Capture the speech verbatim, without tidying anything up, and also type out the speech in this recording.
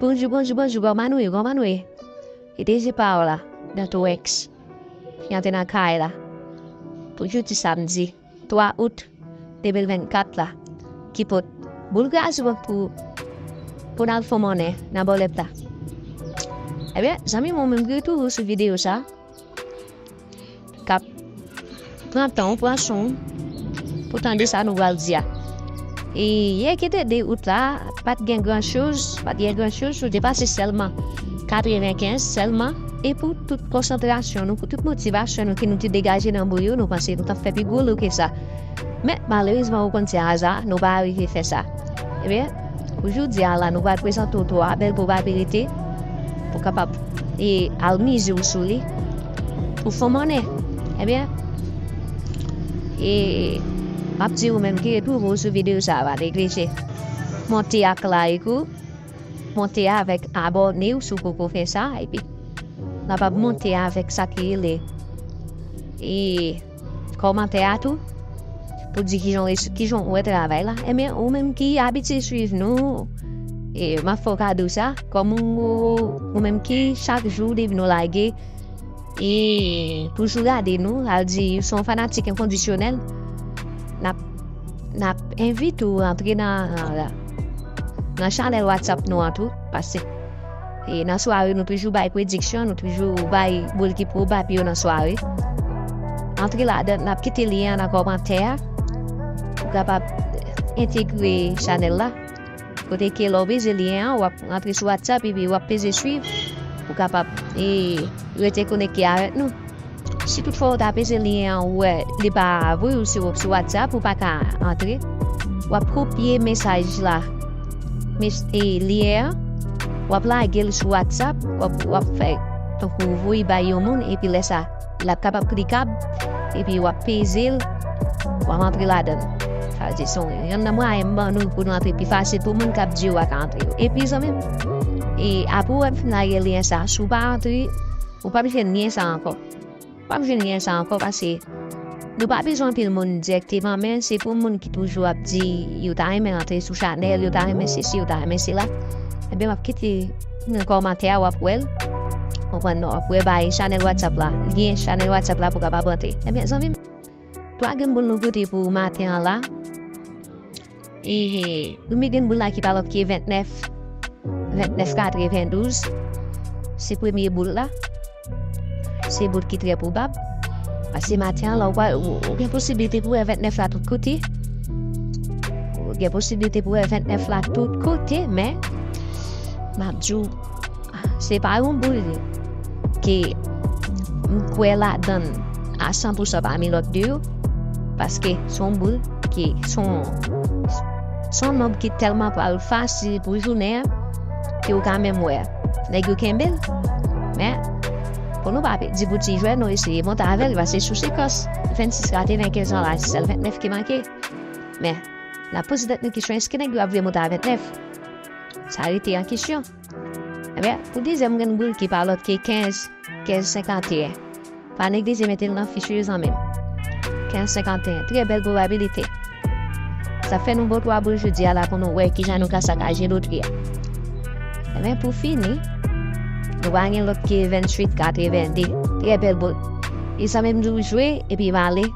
Bonjou, bonjou, bonjou, kòman nou ye, kòman nou ye? E D J Power la, Danto X, ki antre nan kay la. Pou jodi samdi twa out de mil vennkat la, ki pot boul kraze pou, pou n al fè monnen nan bòlèt la. Ebyen, zanmi mwen, ou menm ki retouve sou videyo sa, k ap pran tan w, pran son w pou tande sa nou pral di a. E yè ki te de out la, pa t gen gran choz, pa t gen gran choz, nou te pase sèlman katrevenkenz sèlman. E pou tout konsantrasyon nou, pou tout motivasyon nou ki nou te degaje nan bouyon, nou panse nou t ap fè pi gwo lo ke sa. Men, malerezman, ou konn se aza, nou pa rive fè sa. Ebyen, pou jodi a la, nou pral prezante w twa bèl pwobabilite pou kapab e al mize w sou li pou fè monnen. Ebyen, e m ap di ou menm ki retouve w sou videyo sa a, pa neglije monte ak like ou, monte avèk abòne w si w poko fè sa, epi n ap ap monte avèk sa ki rele e kòmantè a tou, pou di kijan w res-, kijan w wè travay la. Ebyen, ou menm ki abitye swiv nou, e m ap fè w kado sa, kòm ou, ou menm ki chak jou depi nou lage, e toujou gade nou, sa vle di se yon fanatik enkondisyonèl, n ap, n ap envite w antre nan, nan chanèl WhatsApp nou an tou, paske e nan sware, nou toujou bay prediksyon, nou toujou bay boul ki pwobab yo nan sware. Antre ladan, n ap kite lyen an nan kòmantè a. Ou kapab entegre chanèl la. Kote ke lè w peze lyen an, w ap rantre sou WhatsApp epi w ap peze swiv. Ou kapab e rete konekte avèk nou. Si toutfwa w ta peze lyen an, ou wè li pa voye w sou, sou WhatsApp, ou pa ka antre, w ap kopye mesaj la, mes-, e, lyen an, w ap lage l sou WhatsApp, w ap, w ap fè tankou voye bay yon moun, epi lè sa, l ap kapab klikab, epi w ap peze l, w ap antre ladan l. Sa vle di, se yon, yonn nan mwayen m ban nou pou nou antre pi fasil pou moun k ap di yo pa ka antre yo. Epi, zanmi m, e apre w fin lage lyen sa, si w pa antre, ou p ap jwenn lyen sa ankò. W ap jwenn lyen sa ankò, paske nou pa bezwen anpil moun dirèkteman, men se pou moun ki toujou ap di yo ta renmen antre sou chanèl, yo ta renmen sesi, yo ta renmen sela. Ebyen, w ap kite nan kòmantè a, w ap wè l. Konprann, non, w ap wè bay chanèl WhatsApp la, lyen chanèl WhatsApp la pou w kapab antre. Ebyen, zanmi m, twa grenn boul nou pote pou maten an la. E premye grenn boul la ki pa lòt ke vennèf, vennèf katrevendouz. Se premye boul la. Se boul ki trè pwobab. Paske maten an la, ou pa, ou, ou gen posiblite pou wè vennèf la tout kote. Ou gen posiblite pou wè vennèf la tout kote, men m ap di w, se pa yon boul ke m kwè ladan l a san pou san pami lòt de yo, paske se yon boul ki se yon, se yon nonb ki tèlman pral fasil pou jounen an, ke ou ka menm wè nèg yo kenbe l. Men, pou nou pa pèdi pou ti jwè, nou eseye monte avè l, paske sou sekans vennsis katrevenkenz an la, se sèl vennèf ki manke. Men, n ap poze tèt nou kesyon, èske nèg yo ap vle monte a vennèf? Sa rete an kesyon. Ebyen, pou dezyèm grenn boul ki pa lòt ke kenz, kenz senkanteyen. Pa neglije mete l nan fich ou, zanmi m. Kenz senkanteyen, trè bèl pwobabilite. Sa fè nou bon twa boul jodi a la pou nou wè kijan nou ka sakaje lotri a. Ebyen, pou fini, nou pa gen lòt ke venntuit katrevende. Trè bèl boul. E sa menm di w jwe, epi m ale,